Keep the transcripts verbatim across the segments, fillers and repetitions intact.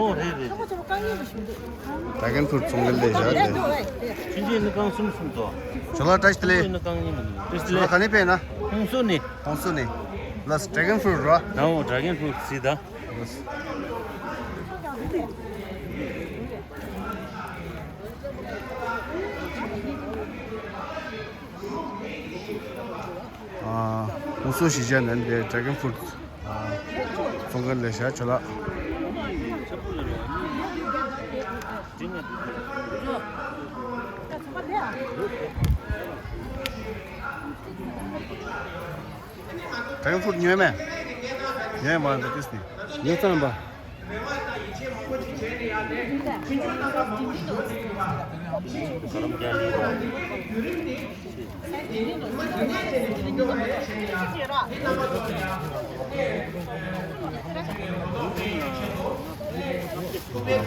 ཨོ་རེད་རེད། Dragon Fruit ཚོང་མཁན་ལས་བཞག་དེ། ཕྱིན་ཆད་ནི་རྐང་གསུམ་གསུམ་དོ། ཇོ་ལགས་བཀྲ་ཤིས་བདེ་ལེགས། ནི་རྐང་གཉིས་མི་འདུག་བཀྲ་ཤིས་བདེ་ལེགས། ཇོ་ལགས་ག་ནས་ཕེབས་ན། ཧོང་སུ་ནས། ཧོང་སུ་ནས། ལགས་སོ། Dragon Fruit རོ། ཨོ་Dragon Fruit ཟེར་ད། ལགས་སོ། ཨ། ཧོང་སུ་གཞིས་ཆགས་ནས་འདི་Dragon Fruit ཚོང་མཁན་ལས་བཞག་ཇོ་ལགས། Dragon Fruit ཉོས་མེད། ཉོས་མ་འདུག་ཏིས་ནི། ཉོས་ཙམ་པ།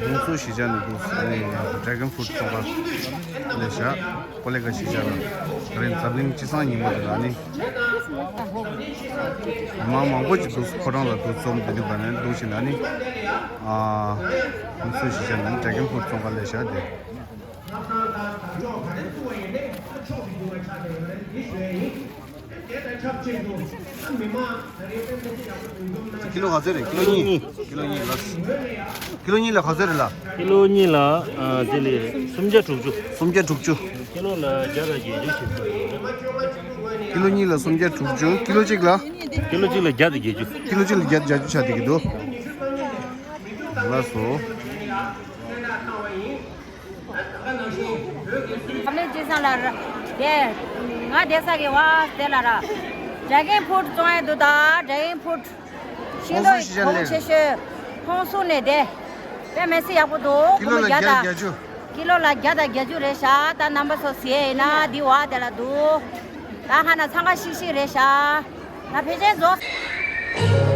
ཧོང་སུ་གཞིས་ཆགས་ནས་འདུག་ཨ་ནི་Dragon Fruit ཚོང་ཁང་ལས་བཞག་ཀོ་ལེ་ག་གཞིས་ཆགས་ལ། ད་རིང་འཛམ་གླིང་སྤྱི་བསང་ཉིན་མོ་དེ་ལ་ཨ་ནི། མི་མང་པོ་ཅིག་འདུག་ཁོ་རང་ལ་འདུག་འཛོམས་དེ་འདུག་ག་ནས་འདུག་ཕྱིན་ཨ་ནི། ཨ། ཧོང་སུ་གཞིས་ཆགས་ནས་Dragon Fruit ཚོང་ཁང་ལས་བཞག་དེ། ཀི་ལོ་ག་ཚོད་རེད། ཀི་ལོ་གཉིས། ཀི་ལོ་གཉིས་ལགས། ཀི་ལོ་གཉིས་ལ་ག་ཚོད་རེད་ལགས། ཀི་ལོ་གཉིས་ལ་ཨ་དེ་ལས་སུམ་བརྒྱ་དྲུག་ཅུ། སུམ་བརྒྱ་དྲུག་ཅུ། ཀི་ལོ་ལ་བརྒྱ་དང་བརྒྱད་ཅུ་ཞིག་ཀི་ལོ་གཉིས་ལ་སུམ་བརྒྱ་དྲུག་ཅུ། ཀི་ལོ་གཅིག་ལ། ཀི་ལོ་གཅིག་ལ་བརྒྱ་དང་བརྒྱད་ཅུ། ཀི་ལོ་གཅིག་ལ་བརྒྱ་དང་བརྒྱད་ཅུ་ཆགས་བསྡད་ཀྱི་འདུག་ལགས་སོ། བསམ་བློའི་སྤྱི་བསང་ལ་ར། དེ། ང་བསྡད་ས་གི་བ་དེ་ལ་ར། Dragon Fruit བཙོང་ཡ་འདུག་ད་Dragon Fruit། ཤིང་ཏོག་ཧོང་སུ་གཞིས་ཆགས་ལས། གོང་ཆེ་ཤོས། ཧོང་སུ་ནས་བསྡད། དཔེ་མི་སྲིད་ཡག་པོ་འདུག་ཀི་ལོ་ལ་བརྒྱ་དང་བརྒྱད་ཅུ། ཀི་ལོ་ལ་བརྒྱ་དང་བརྒྱད་ཅུ་རེད་ཤག་ད་རྣམ་པ་ཚོ་ཟེར་ཡིན་ན་འདི་བ་དེ་ལ་འདུག་ད་ཧ་ན་འཚང་ཁ་ཤིག་ཤིག་རེད་ཤག་ང་ཕལ་ཆེར་རྫོགས།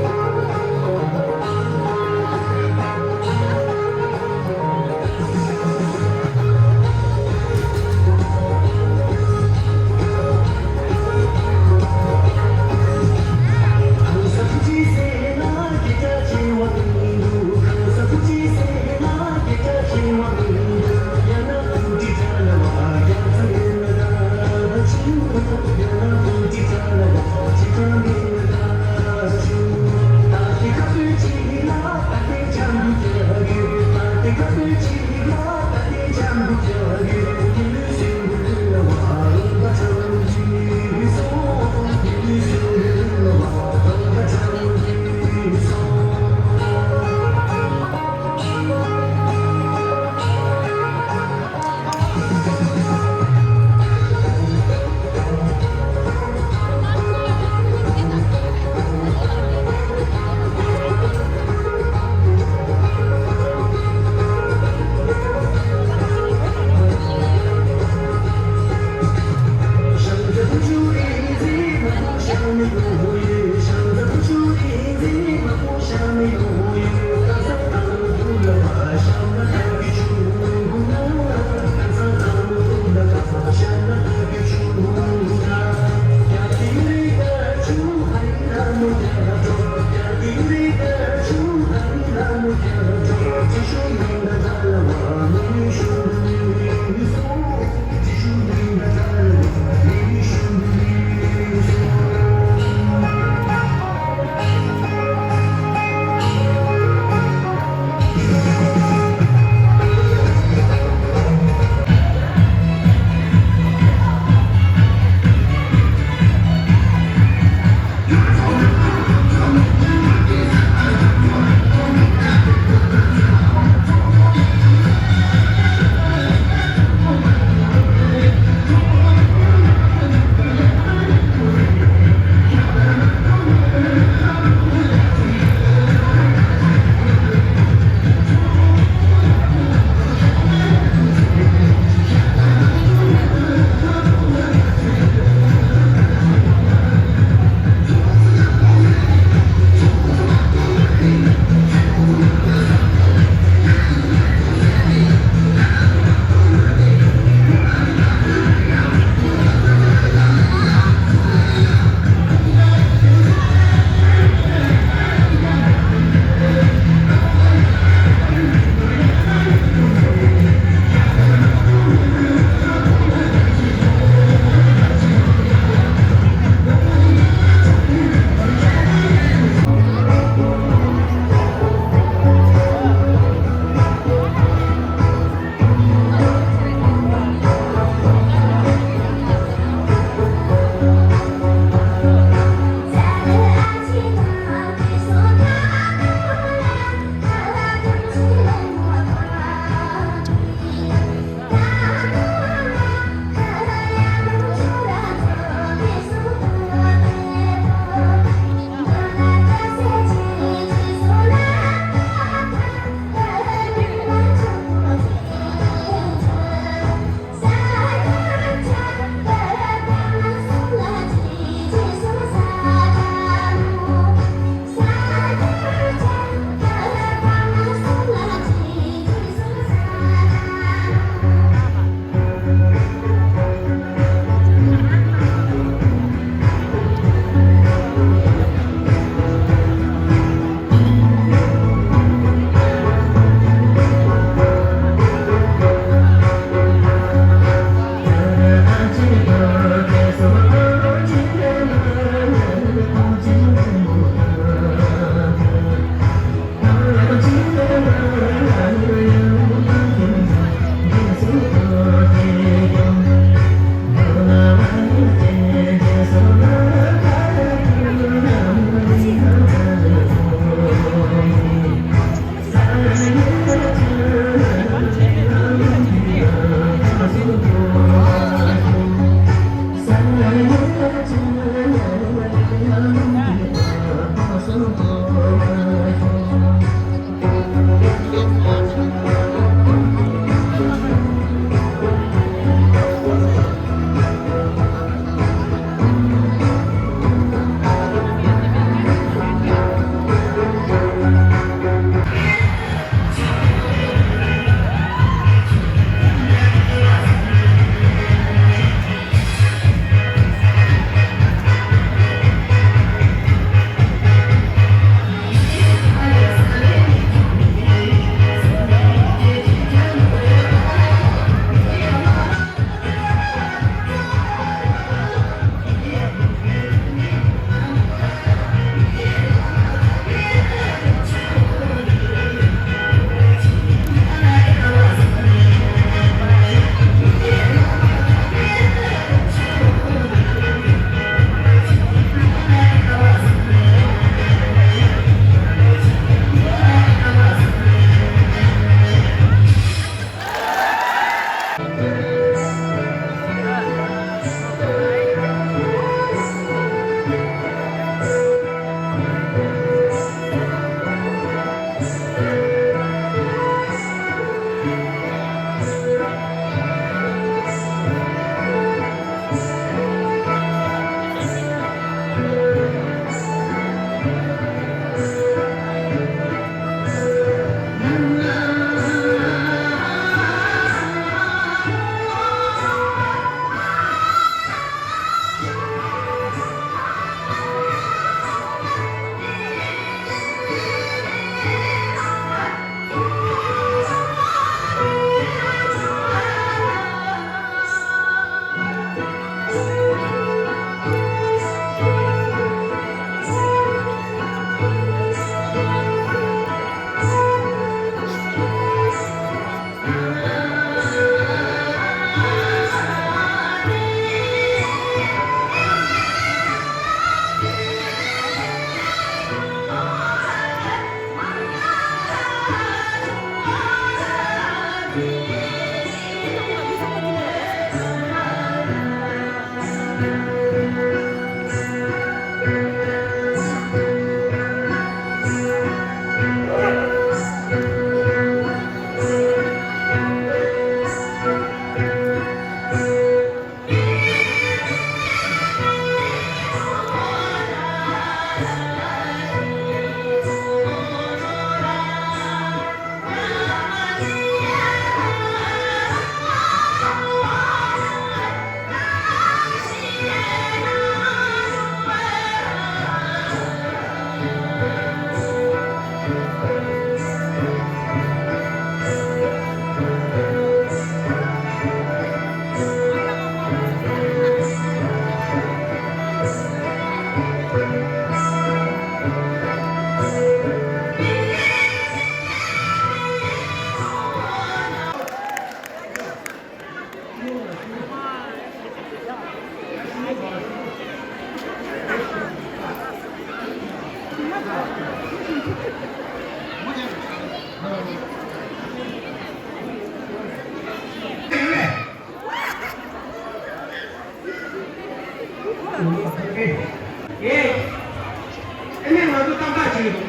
ཨ་ནི་ང་ཚོ་ཏག་ཏག་བྱེད་ཀྱི་འདུག་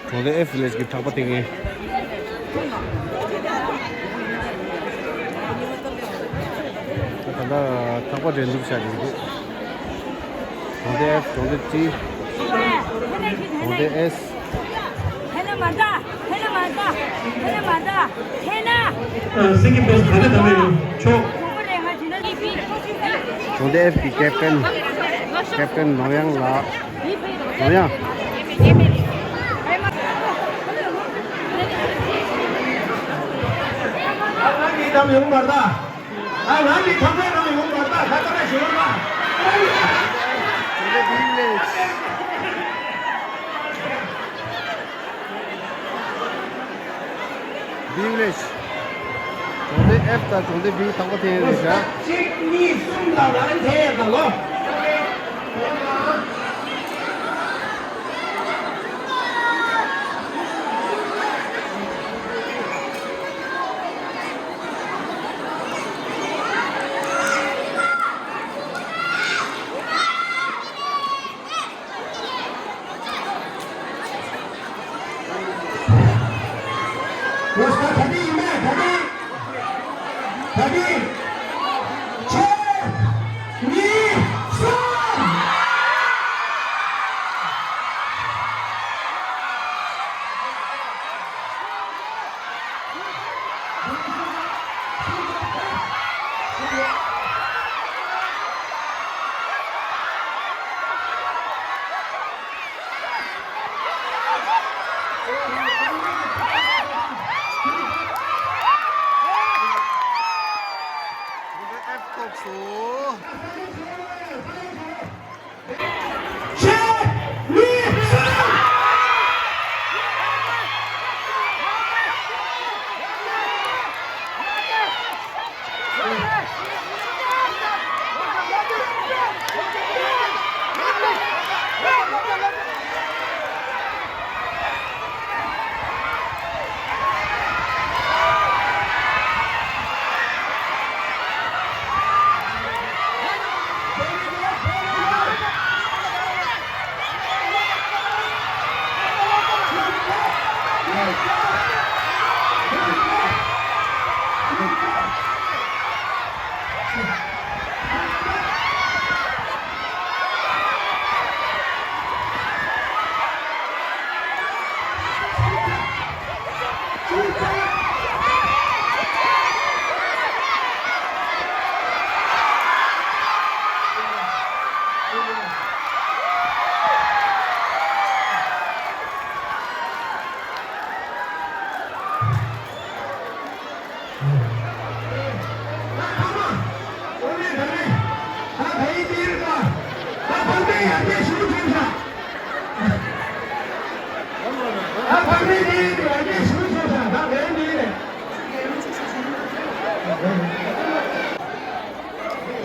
གྲོང་སྡེ་ཨེཕ་ཝི་ལེཇ་གི་གྲགས་པ་དེ་ངས། ད་ལྟ་གྲགས་པ་འགྲན་བསྡུར་བྱ་རྒྱུ་འདུག་གྲོང་སྡེ་ཨེཕ། གྲོང་སྡེ་ཏི། གྲོང་སྡེ་ཨེས། ཧེ་ན་མ་ད། ཧེ་ན་མ་ད། ཧེ་ན་མ་ད། ཧེ་ན། སེང་གེ་པས་ག་རེ་གདམ་ཡོད་ཆོག་གྲོང་སྡེ་ཨེཕ་གི་ཀེབ་ཊན། ཀེབ་ཊན་ནོར་གཡང་ལགས། ནོར་གཡང་། གདམ་ཡོང་བར་ད། ཨ་ང་གི་ཁ་པར་ནང་ཡོང་བ་ད་ཁ་ཏ་ན་ཞུ་བ། བི་ཝི་ལེཇ། གྲོང་སྡེ་ཨེཕ་དང་གྲོང་སྡེ་བི་ཐག་པ་འཐེན་རེད་བཞག་གཅིག་གཉིས་གསུམ་དང་ལ་ལན་འཐེན་ཡ་དང་ལོ།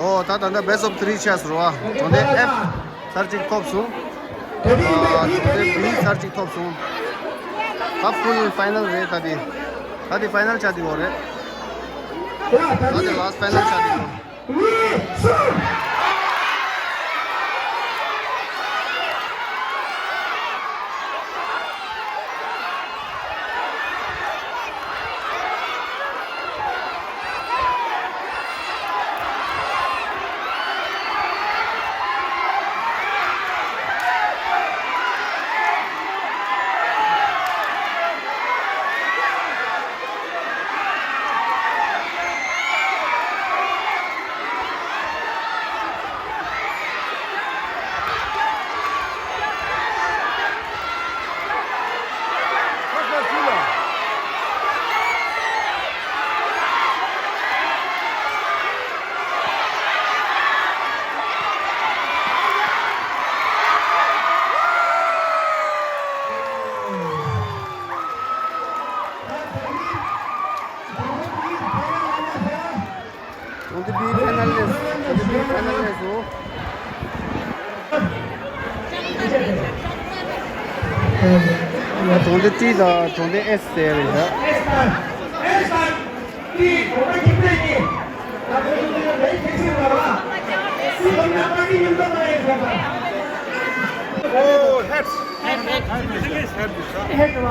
ཨོ། ད་ད་ལྟ་best of three ཆགས་སོང་ར། གྲོང་སྡེ་ཨེཕ་ཚར་གཅིག་ཐོབ་སོང་། ཨ། གྲོང་སྡེ་བི་ཚར་གཅིག་ཐོབ་སོང་། ད་ཕུལ་ཕའི་ནལ་རེད་ད་དེ། ད་དེ་ཕའི་ནལ་ཆགས་བསྡད་ཡོད་རེད། ད་དེ་ལཱ་སི་ཕའི་ནལ་ཆགས་བསྡད་ཡོད། གྲོང་སྡེ་བི་ཕའི་ནལ་སླེབས། གྲོང་སྡེ་བི་ཕའི་ནལ་སླེབས་སོང་། གྲོང་སྡེ་ཏི་དང་གྲོང་སྡེ་ཨེས་ཟེར་རེད་ཤག་ཨེས་དང་ཏི་གྲོང་སྡེ་ཁྱིམ་སྡེ་གཉིས། ད་ཁོ་ཚོ་ཚོ་ལས་ཁྱད་ཆོས་འདྲ་བ། Oh, head. Head, head. Head, head.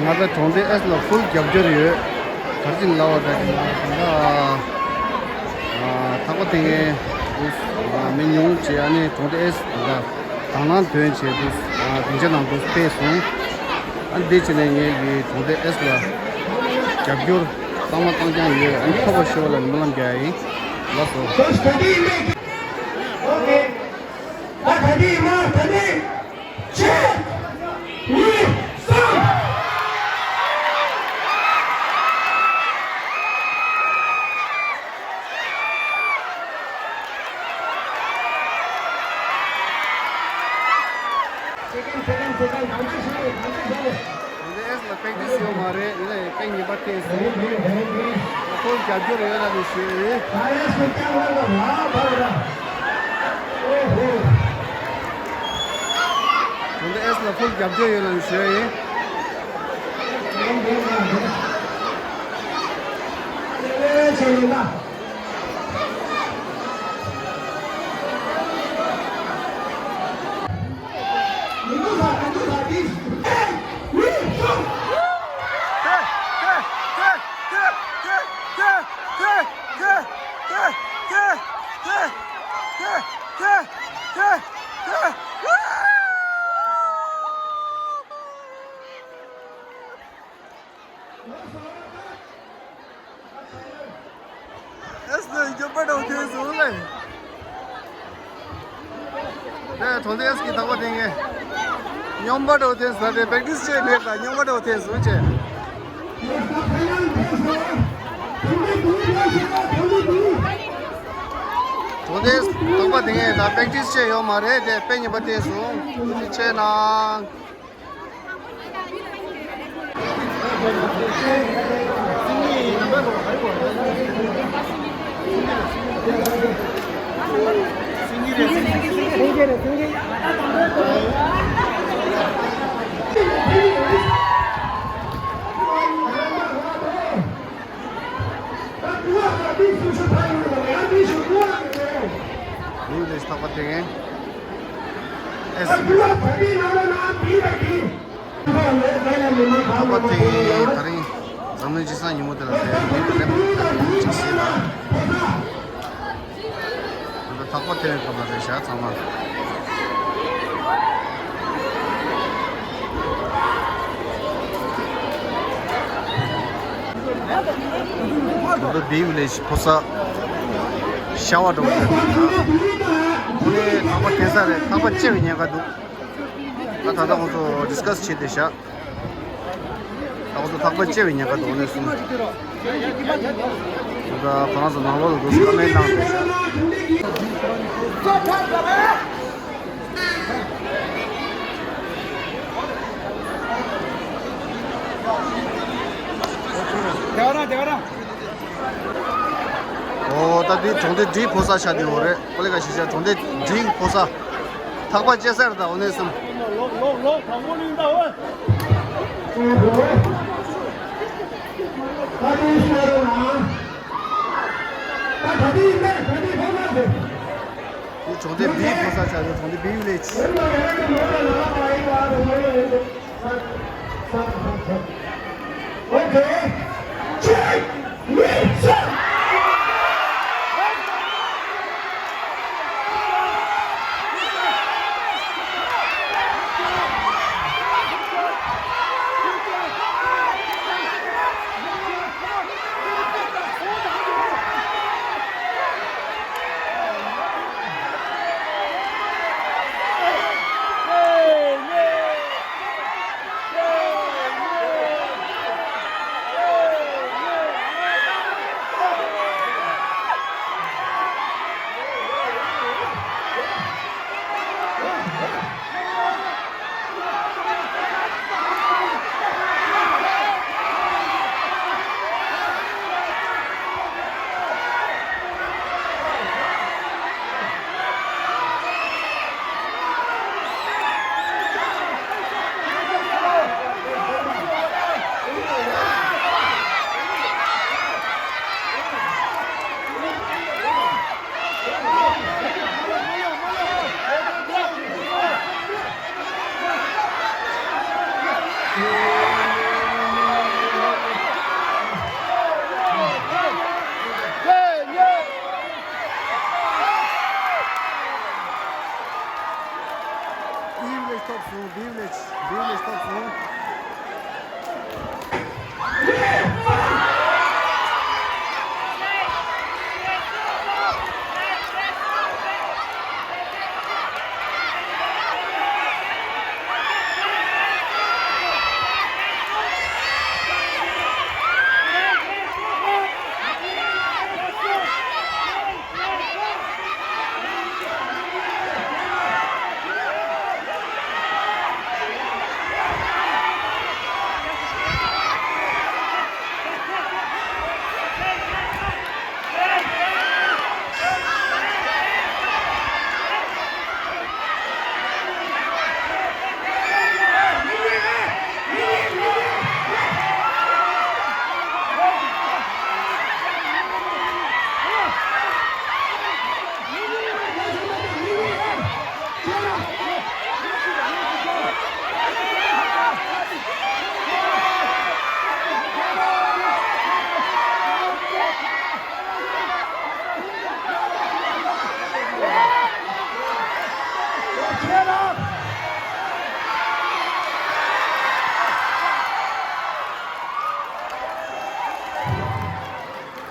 ང་ཚོ་གྲོང་སྡེ་ཨེས་ལ་ཕུལ་རྒྱབ་སྐྱོར་ཡོད། ག་རེ་བྱས་ནས་ལབ་པ་ད་ད་ལྟ་ཐག་པ་འཐེན་མཁན་འདུག་མི་ཉུང་ཆེ། ཨ་ནི་གྲོང་སྡེ་ཨེས་ད་ལྟ་དང་བླངས་ཐོན་བྱས་འདུག་སྡིངས་ཆ་ནང་དུ་ཕེབས་སོང་། ཨ་ནི་དེ་བྱས་ནས་ངེད་ཀྱི་གྲོང་སྡེ་ཨེས་ལ་རྒྱབ་སྐྱོར་གཙང་མ་གཙང་རྐྱང་ཡོད། ཨ་ནི་ཐོབ་པ་ཤོར་བ་ལ་སྨོན་ལམ་རྒྱག་ཡ་ཡིན། ལགས་སོ། གཅིག་གཉིས། གསུམ། གྲོང་སྡེ་ཨེས་ལ་པེག་ཊི་སི་ཡོད་མ་རེད། ཡིན་ནའི་པེག་གཉིས་པ་ཐེངས་སུ་ཁོང་རྒྱབ་སྐྱོར་ཡོད་ལ་ནི་ཞུ་ཡིན། གྲོང་སྡེ་ཨེས་ལ་ཁོང་རྒྱབ་སྐྱོར་ཡོད་ལ་ནི་ཞུ་ཡིན། ཨེས་ནི་སྐྱོན་པ་འདྲ་བོ་ཐོན་སོང་ལེ། ད་གྲོང་སྡེ་ཨེས་ཀྱི་ཐག་པ་འཐེན་མཁན། སྨྱོན་པ་འདྲ་བོ་ཐོན་སོང་། ད་པེག་ཊི་སི་བྱས་མེད་ལ་སྨྱོན་པ་འདྲ་བོ་ཐོན་སོང་བྱས། གྲོང་སྡེ་ཨེས་ཐག་པ་འཐེན་མཁན་ད་པེག་ཊི་སི་བྱས་ཡོད་མ་རེད། དེ་པེག་གཉིས་པ་འཐེན་སོང་། ཐུགས་རྗེ་ཆེ་གནང་། ལིའུ་ལེ་ཐག་པ་འཐེན་མཁན། ཨེས། ཐག་པ་འཐེན་མཁན་ད་རིང་འཛམ་གླིང་སྤྱི་བསང་ཉིན་མོ་དེ་ལ་དེ་ཉིན་དེ་ལེབ་ཅིག་སྲིད་ལ། ད་ལྟ་ཐག་པ་འཐེན་པའི་སྐབས་ལ་རེད་ཤག་ཚང་མ། ད་ལྟ་བིའུ་ལེ་ཕོ་གསར་ཤ་བ་འགྲོ་གི་ཡོད། ཁོ་ནས་ཐག་པ་འཐེན་ས་རེད། ཐག་པ་བཅད་པའི་ཉེན་ཁ་འདུག་ད་ད་ལྟ་ཁོང་ཚོ་ཌིས་ཀ་སི་བྱེད་བསྡད་ཤག་ད་ཁོང་ཚོ་ཐག་པ་བཅད་པའི་ཉེན་ཁ་འདུག་ཨ་ནི་གསུངས། ད་ལྟ་ཁོ་རང་ཚོ་ནང་ལོགས་ལ་འདུག་ཀ་མེད་གནང་བསྡད་ཤག་ཨོ་ད་འདི་གྲོང་སྡེ་འབྲིའི་ཕོ་གསར་ཆགས་བསྡད་ཡོད་རེད། ཨོ་ལེ་ག་ཞིག་ཆགས། གྲོང་སྡེ་འབྲིའི་ཕོ་གསར་ཐག་པ་བཅད་ས་རེད། ད་ཨོ་ནེ་སུམ། འདི་གྲོང་སྡེ་འབྲིའི་ཕོ་གསར་ཆགས་རེད། གྲོང་སྡེ་འབྲིའི་ལས། བིབ་ལེ་ཐོབ་སོང་། བིབ་ལེ། བིབ་ལེ་ཐོབ་སོང་།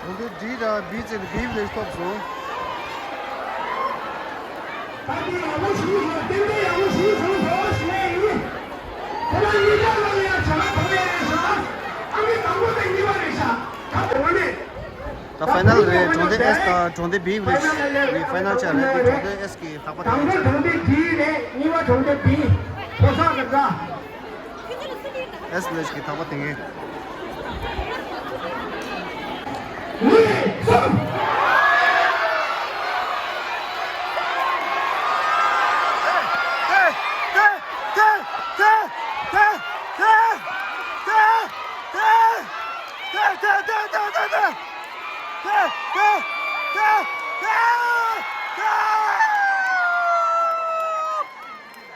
གྲོང་སྡེ་ཌི་དང་བི་བཅས་ནས་བིབ་ལེ་ཐོབ་སོང་། ད་འདི་ཡག་པོ་ཞིག་ཡོད། ཏན་ཏན་ཡག་པོ་ཞིག་བྱུང་སོང་ཞེས་ཡིན། ཁོ་རང་གཉིས་ཀ་ལ་ཡང་བྱ་བ་གང་ཡང་རེད་ཤག་ཨ་མི་དང་པོ་དང་གཉིས་པ་རེད་ཤག་ད་དེ་བ་ནས། ད་ཕའི་ནལ་རེད། གྲོང་སྡེ་ཨེས་དང་གྲོང་སྡེ་བིབ་རེད། ཕའི་ནལ་ཆགས་རེད། འདི་གྲོང་སྡེ་ཨེས་ཀྱི་ཐག་པ་དང་པོ་གྲོང་སྡེ་ཌི་རེད། གཉིས་པ་གྲོང་སྡེ་བི། ཕོ་གསར་གྱི་སྒྲ། ཨེས་ལེ་ཞིག་གི་ཐག་པ་དེ་ངས།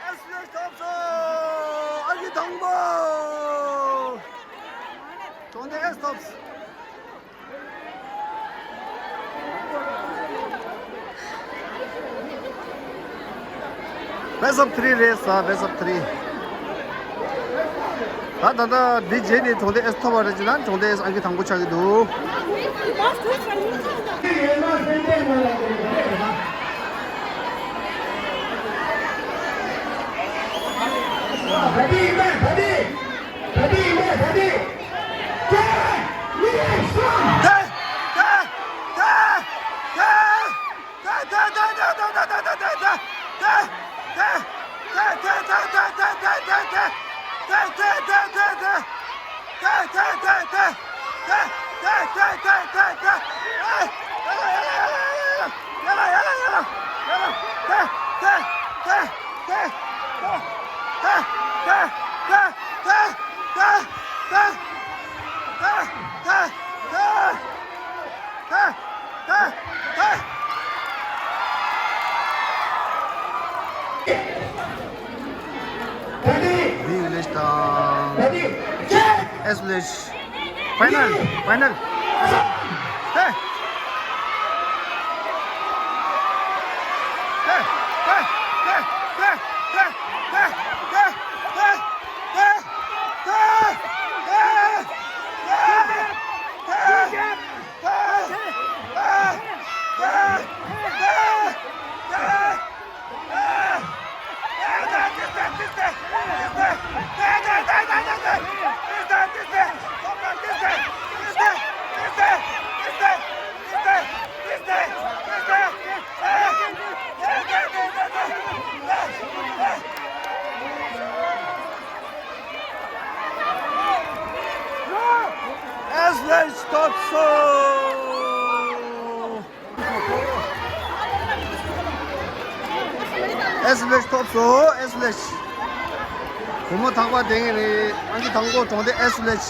ཨེས་ལེ་ཐོབ་སོང་། ཨང་ཀི་དང་པོ། གྲོང་སྡེ་ཨེས་ཐོབ་སོང་། Best of three རེད་ས། Best of three། ད་ད་ལྟ་འདི་རྗེས་ནས་གྲོང་སྡེ་ཨེས་ཐོབ་པ་རེད་ཅེ་ན་གྲོང་སྡེ་ཨེས་ཨང་ཀི་དང་པོ་ཆགས་ཀྱི་འདུག་བི་ལེཇ་དང་ཨེས་ལེཇ། ཕའི་ནལ། ཕའི་ནལ། ཧེ། ཨེས་ལེཇ་ཐོབ་སོང་། ཨེས་ལེཇ་ཐོབ་སོང་། ཨེས་ལེཇ། བུ་མོ་ཐག་པ་དེ་ངེས་རེད། ཨང་ཀི་དང་པོ་གྲོང་སྡེ་ཨེས་ལེཇ།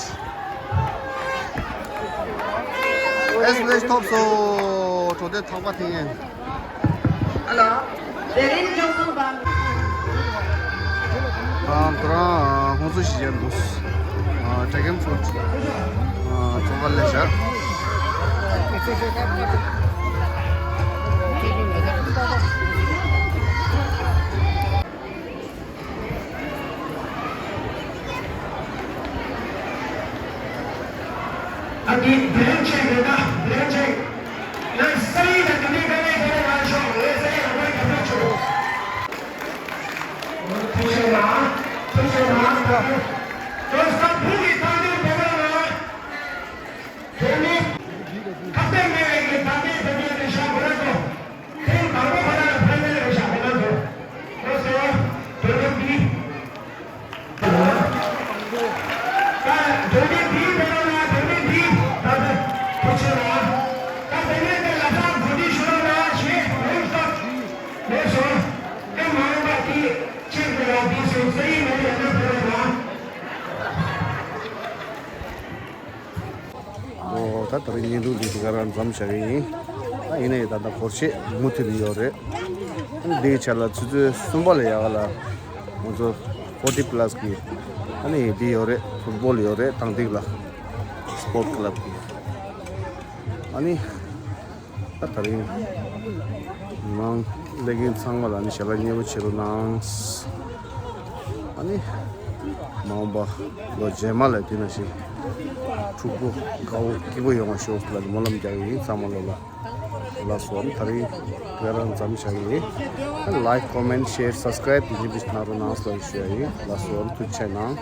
ཨེས་ལེཇ་ཐོབ་སོང་། གྲོང་སྡེ་ཐག་པ་དེ་ངེས། ཨ་ལ། དེ་རིང་ཅུང་ཟད་པ། ཨ་ཁོ་རང་ ཁོང་ཚོ་ཞིག་ཡར་འདུག་ཨ། ཌེ་གོན་ཕུ་རུཊ། ཨ། ཚོང་ཁང་ལ་བཞག་ཨ་ནི་བློན་ཆེན་རེད་ད། བློན་ཆེན། ང་སའི་ད་དེ་ནས་དཀའ་ལས་ཁྱེད་རང་ལ་ཤོག་ངས་སའི་རང་པའི་རྒྱབ་སྐྱོར་བྱེད། ཐུགས་རྗེ་གནང་། ཐུགས་རྗེ་གནང་། ད་ད་ཕུགས་ཀྱི་ཐག་གཅོད་བྱེད་པ་ལ། དེ་ནི་ཁ་གཏད་མེད་པའི་གི་ད་ལྟའི་དེ་ནས་རེ་ཞག་གོ་ར་ཏོ། ཐེངས་དང་པོ་ཁོ་རང་ལ་ཕན་པའི་རེ་ཞག་གོ་ར་ཏོ། ལགས་སོ། དོན་དག་འདི། ད་དོན་དག་འདི་དེ་རང་ལ་དོན་དག་འདི་ད་ལྟ་ཐུགས་རྗེ་གནང་། ད་དེ་ནས་དེ་ལ་ད་གོ་སྒྲིག་ཞུ་རོགས་གནང་ཞེས་ལུང་བསྟན། ལགས་སོ། ད་མ་འོངས་པ་དེ་ཕྱིར་དེ་ལ་འདི་སོང་ས་ཡིན་མེད་ཡང་ན་དེ་རང་ལ། ཨོ། ད་ད་རིང་བརྙན་ཐུང་འདི་འདི་ག་རང་མཚམས་བཞག་གི་ཡིན། ད་ཡིན་ནའི་ད་ལྟ་སྒོར་གཞས་མུ་མཐུད་ནས་ཡོད་རེད། ཨ་ནི་འདིའི་ཆ་ལ་ཆུ་ཚོད་གསུམ་པ་ལ་ཡག་ལ་ང་ཚོ་ཕོར་ཊི་པ་ལ་སི་གི་ཨ་ནི་འདི་ཡོད་རེད། ཕུཊ་བོལ་ཡོད་རེད། དང་ཏིག་ལ་སི་པོར་ཊི་ཀ་ལབ་གི། ཨ་ནི། ད་ད་རིང་མི་མང་ལས་མཁན་ཚང་མ་ལ་ནི་ཞལ་ལག་མཉེས་པོ་བྱེད་རོགས་གནང་། ཨ་ནི་མ་འོངས་པ་ལོ་རྗེས་མ་ལ་དེ་ནང་བཞིན་ཕྲུ་གུ་དགའ་བོ་སྐྱིད་པོ་ཡོང་བ་ཤོག་ལ་སྨོན་ལམ་རྒྱག་གི་ཡིན། ཚང་མ་ལོ་ལ་ལགས་སོ། ཨ་ནི་ད་རིང་དེ་རང་མཚམས་བཞག་གི་ཡིན། ལའིཀ་ཀོ་མེན་ཤེར་སབ་སི་ཀ་རའིབ་དེ་བཞིན་དུ་གནང་རོགས་གནང་ལ་ཞུ་ཡ་ཡིན། ལགས་སོ། ཨ་ནི་ཐུགས་རྗེ་ཆེ་གནང་།